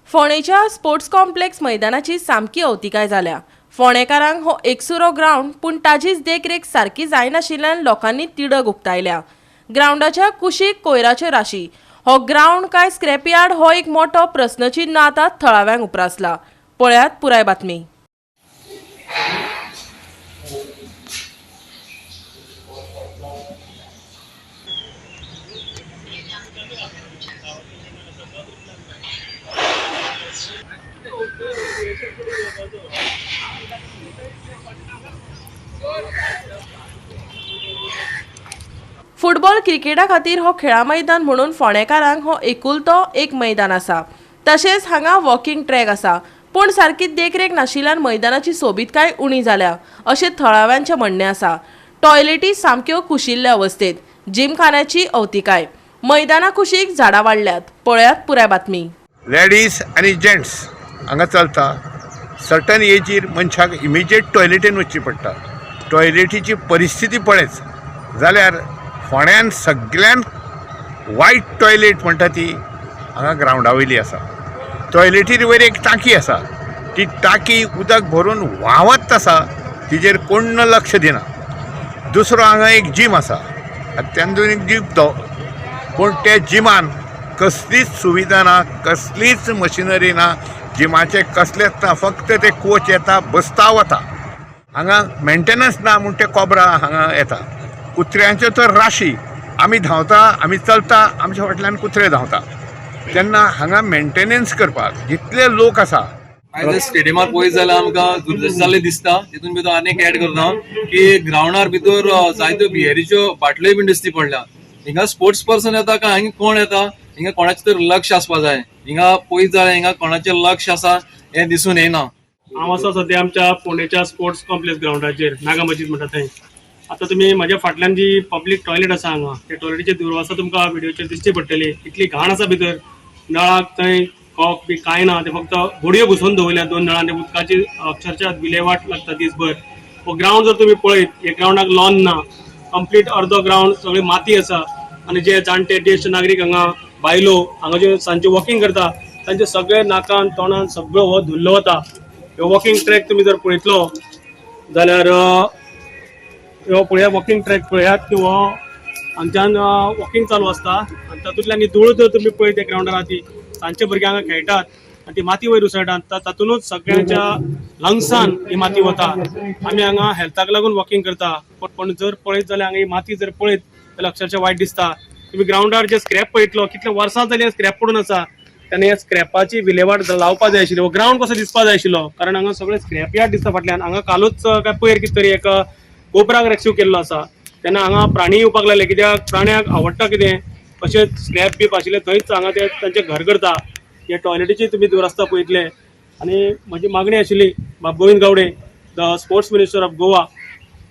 फोंडेच्या sports complex मैदानाची सामकी अवतिकाय जाल्या. फोंडेकारांक हो एकसुरो ग्रावंड पूण ताजीच देखरेख सारकी जायनाशिल्ल्यान लोकांनी तिडक उक्तायल्या. ग्रावंडाच्या कुशीक कोयराच्यो राशी. हो ग्रावंड काय स्क्रॅपयार्ड हो एक मोठो प्रस्नचिन्न आतां थळाव्यांक उप्रासला. पळयात पुराय बातमी. फुटबॉल क्रिकेटा खातीर हो खेळा मैदान म्हणून फोंडेकारांक हो एकुलतो एक मैदान आसा. तशेंच हांगा वॉकिंग ट्रॅक आसा, पूण सारकी देखरेख नाशिल्ल्यान मैदानाची सोबीतकाय उणी जाल्या अशें थळाव्यांचें म्हणणें आसा. टॉयलेटी सामक्यो कुशिल्ले अवस्थेत, जिमखान्याची अवतिकाय, मैदाना कुशीक झाडां वाडल्यात. पळयात पुराय बातमी. लेडीज आनी जेंट्स हांगा चलता. सर्टन एजीर मनशाक इमिजिएट टॉयलेटीन वचची पडटा. टॉयलेटीची परिस्थिती पळयत जाल्यार फोंड्यान सगळ्यान वायट टॉयलेट म्हणटा ती हांगा ग्रावंडा वयली आसा. टॉयलेटीर वयर एक टांकी आसा, ती टांकी उदक भरून व्हांवत आसा, तिजेर कोण लक्ष दिना. दुसरो हांगा एक जीम आसा, अत्याधुनीक जीम तो, पूण त्या जिमान कसलीच सुविधा ना, कसलीच मशिनरी ना, जिमाचे कसलेच ना, फक्त ते कोच येता, बसता, वता. हांगा मेंटेनन्स ना म्हूण ते कोबरा हांगा येता. कुत्र्यांच्यो तर राशी, आमी धांवता, आमी चलता, आमच्या फाटल्यान कुत्रे धांवता. तेन्ना हांगा मेंटेनन्स करपाक जितले लोक आसा. आयज स्टेडियमार पळयत जाल्यार आमकां दुर्दशा जाल्ली दिसता. तितून भितर आनीक एड करता की ग्रावंडार भितर जायत्यो बियरीच्यो बाटल्योय बीन दिसती पडल्या. हिंगा स्पोर्ट्स पर्सन येता काय हांगा कोण येता, हिंगा कोणाचें तरी लक्ष आसपा जाय. हिंगा पळयत जाल्यार हिंगा कोणाचें लक्ष आसा हें दिसून येना. हांव आसा सद्या आमच्या फोंडेच्या स्पोर्ट्स कॉम्प्लेक्स ग्रावंडाचेर, नागा मस्जीद म्हणटा थंय. आतां तुमी म्हज्या फाटल्यान जी पब्लीक टॉयलेट आसा हांगा, त्या टॉयलेटीचे दुर्वासा तुमकां व्हिडियोचेर दिसची पडटली. इतली घाण आसा भितर, नळाक थंय कॉक बी कांय ना, ते फक्त घडयो घुसोवन दवरल्या दोन नळां, ते उदकाची अक्षरशः विलेवाट लागता दीसभर. हो ग्रावंड जर तुमी पळयत, हे ग्रावंडाक लॉन ना, कंप्लीट अर्दो ग्रावंड सगळी माती आसा. आनी जे जाणटे ज्येश्ठ नागरीक हांगा, बायलो हांगा जे सांजचे वॉकिंग करता, तांचे सगळे नाकान तोंडान सगळो हो धुल्लो वता. ह्यो वॉकिंग ट्रॅक तुमी जर पळयतलो जाल्यार ह्यो पळयात, वॉकिंग ट्रॅक पळयात की हो हांगच्यान वॉकिंग चालू आसता आनी तातूंतल्यान ही धूळ जर तुमी पळयत त्या ग्रावंडार, ती सांजचे भुरगे हांगा खेळटात आनी ती माती वयर उसळटात, तातूंतच सगळ्यांच्या लंग्सान ही माती वता. आमी हांगा हेल्थाक लागून वॉकिंग करता, पण जर पळयत जाल्यार हांगा ही माती जर पळयत जाल्यार अक्षरशः वायट दिसता. तुमी ग्रावंडार जे स्क्रॅप पळयतलो, कितले वर्सां जाली स्क्रॅप पडून आसा, तेन्ना ह्या स्क्रॅपाची विलेवाट लावपा जाय आशिल्ली. हो ग्रावंड कसो दिसपा जाय आशिल्लो, कारण हांगा सगळे स्क्रॅप यार्ड दिसता फाटल्यान. हांगा कालूच काय पयर कितें तरी एक कोबराक रेस्क्यू केल्लो आसा. तेन्ना हांगा प्राणी येवपाक लागले, कित्याक प्राण्याक आवडटा कितें अशें स्क्रॅप बीप आशिल्ले थंयच हांगा ते तांचें घर करता. हे टॉयलेटीची तुमी दुरस्ता पळयतले. आनी म्हजी मागणी आशिल्ली, बाब Govind Gawde, the sports minister of Goa,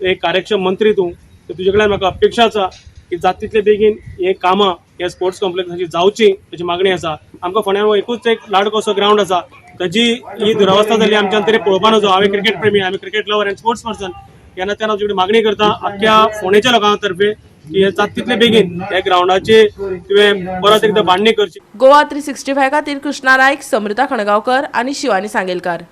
एक कार्यक्षम मंत्री तूं, तर तुजे कडल्यान म्हाका अपेक्षा आसा की जाता तितले बेगीन हे कामां ह्या स्पोर्ट्स कॉम्प्लेक्साची जावची अशी मागणी आसा. आमकां फोंड्यान हो एकूच एक लाडको असो ग्रावंड आसा, ताजी ही दुरावस्था जाल्ली आमच्यान तरी पळोवपा नजो. हांव एक क्रिकेट प्रेमी, हांव क्रिकेट लवर आनी स्पोर्ट्स पर्सन. तेन्ना तेन्ना तुजे कडेन मागणी करता आख्ख्या फोंडेच्या लोकां तर्फे की हे जाता तितले बेगीन ह्या ग्रावंडाची तुवें परत एकदां बांदणी करची. गोवा 365 खातीर कृष्णा नायक, समृता खणगांवकर आनी शिवानी सांगेलकार.